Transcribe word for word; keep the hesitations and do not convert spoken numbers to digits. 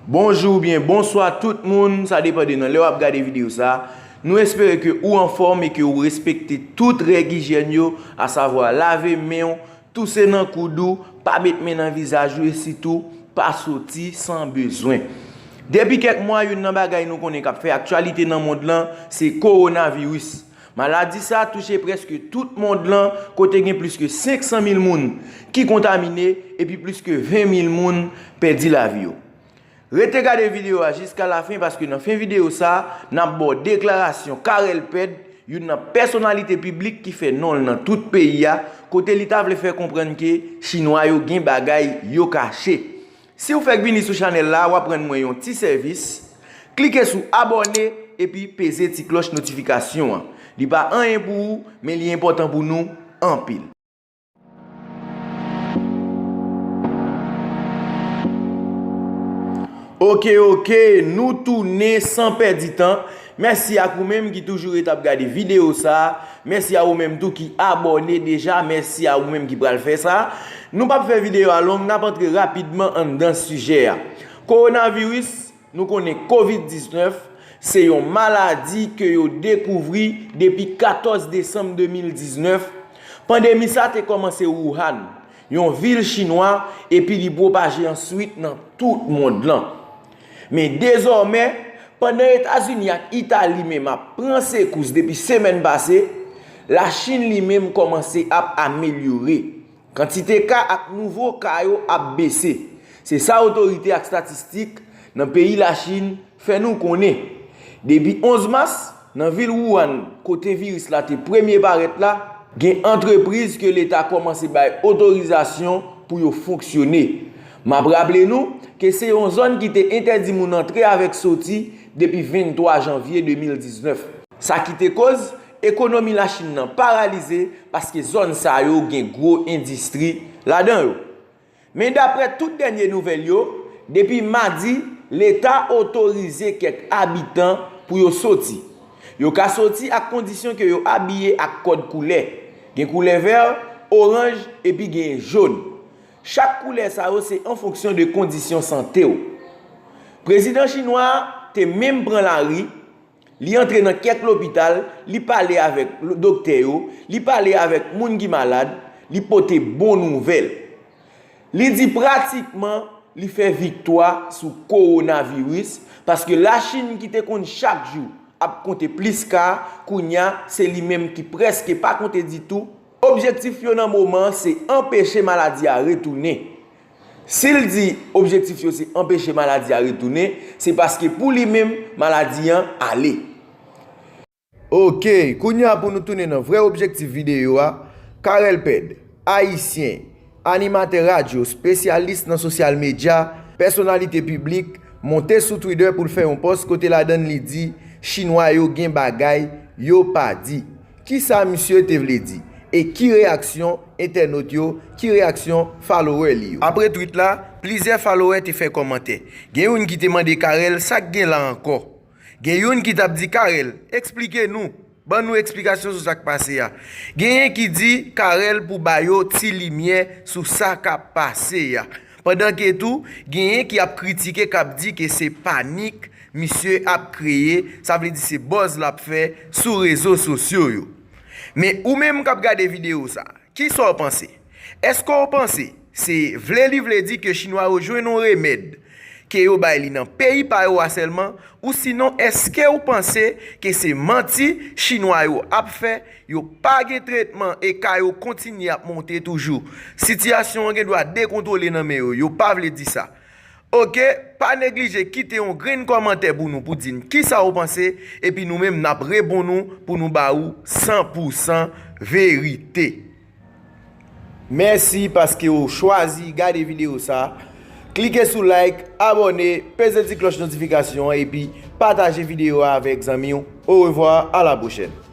Bonjou oubyen bonswa tout moun, sa depann de nan lè w ap gade videyo sa. Nou espere ke ou anfòm e ke ou respekte tout règ ijyèn yo, asavwa lave men w, touse nan koud ou, pa met men nan vizaj ou e sitou pa soti san bezwen. Depi kèk mwa, youn nan bagay nou konnen k ap fè aktyalite nan mond lan, se kowonaviris. Maladi sa a touche prèske tout mond lan, kote gen plis ke senk san mil moun ki kontamine epi plis ke ven mil moun pèdi lavi yo. Rete gade videyo a jiska lafen, paske nan fen videyo sa a, n ap ba w deklarasyon Carel Pèd, youn nan pèsonalite piblik ki fè non l nan tout peyi a, kote li ta vle fè konprann ke Chinwa yo gen bagay yo kache. Si w fèk vini sou chanèl la, w ap rann mwen yon ti sèvis. Klike sou abòne epi peze ti klòch notifikasyon an. Li pa anyen pou ou, men li enpòtan pou nou anpil. Oke, oke, nou tounen san pèdi tan. Mèsi ak ou menm ki toujou ret ap gade videyo sa a. Mèsi a ou menm tou ki abòne deja. Mèsi a ou menm ki pral fè sa. Nou p ap fè videyo a long, n ap antre rapidman anndan sijè a. Kowonaviris, nou konnen kovid diznèf, se yon maladi ke yo dekouvri depi katòz desanm de mil diznèf. Pandemi sa te kòmanse Wuhan, yon vil chinwa, epi li pwopaje answit nan tout mond lan. Men dezòmè, pandan Etazini ak Itali menm ap pran sekous depi semèn pase, Lachin li menm kòmanse ap amelyore. Kantite ka ak nouvo ka yo ap bese. Se sa otorite ak statistik nan peyi Lachin fè nou konnen. Depi onz mas, nan vil Wuhan, kote viris la te premye parèt la, gen antrepriz ke leta kòmanse bay otorizasyon pou yo fonksyone. M ap raple nou ke se yon zòn ki te entèdi moun antre avèk soti depi venntwa janvye de mil diznèf. Sa ki te koz ekonomi Lachin nan paralize, paske zòn sa yo gen gwo endistri ladan yo. Men daprè tout dènye nouvèl yo, depi madi, leta otorize kèk abitan pou yo soti. Yo ka soti ak kondisyon ke yo abiye ak kòd koulè. Gen koulè vè, oranj, epi gen jòn. Chak koulè sa yo se an fonksyon de kondisyon sante w. Prezidan chinwa a te menm pran lari, li antre nan kèk lopital, li pale avèk lo-, doktè yo, li pale avèk moun ki malad, li pote bon nouvèl. Li di pratikman li fè viktwa sou kowonaviris, paske Lachin ki te konn chak jou ap konte plis ka, kounye a se li menm ki prèske pa konte ditou. Objektif yo nan moman an se anpeche maladi a retounen. Si l di objektif yo se anpeche maladi a retounen, se paske pou li menm, maladi an ale. Oke, kounye a pou nou tounen nan vrè objektif videyo a, Carel Pèd, ayisyen, animatè radyo, espesyalis nan sosyal medya, pèsonalite piblik, monte sou Twitter pou l fè yon pòs kote ladan l li di, Chinwa yo gen bagay yo pa di. Kisa misye te vle di? E ki reyaksyon entènot yo, ki reyaksyon follower li yo? Apre tweet la, plizyè follower te fè kòmantè. Gen youn ki te mande Carel sa k gen la ankò. Gen youn ki t ap di Carel, eksplike nou, ban nou eksplikasyon sou sa k pase a. Genyen ki di Carel pou ba yo ti limyè sou sa k ap pase a. Pandan ke tou, genyen ki ap kritike, k ap di ke se panik misye ap kreye, sa vle di se buzz l ap fè sou rezo sosyo yo. Men ou menm k ap gade videyo sa, kisa w panse? Èske w panse se vle li vle di ke chinwa yo jwenn yon remèd ke yo bay li nan peyi pa yo a sèlman? Ou sinon, èske w panse ke se manti chinwa yo ap fè, yo pa gen tretman e ka yo kontinye ap monte toujou? Sitiyasyon an gen dwa dekontwole nan men yo, yo pa vle di sa. Oke, pa neglije kite yon grenn kòmantè pou nou, pou di n kisa w panse, epi nou menm n ap reponn ou pou nou ba ou san pou san verite. Mèsi paske w chwazi gade videyo sa. Klike sou like, abòne, peze ti klòch notifikasyon an, epi pataje videyo a avèk zanmi w. Orevwa, a la pwochèn.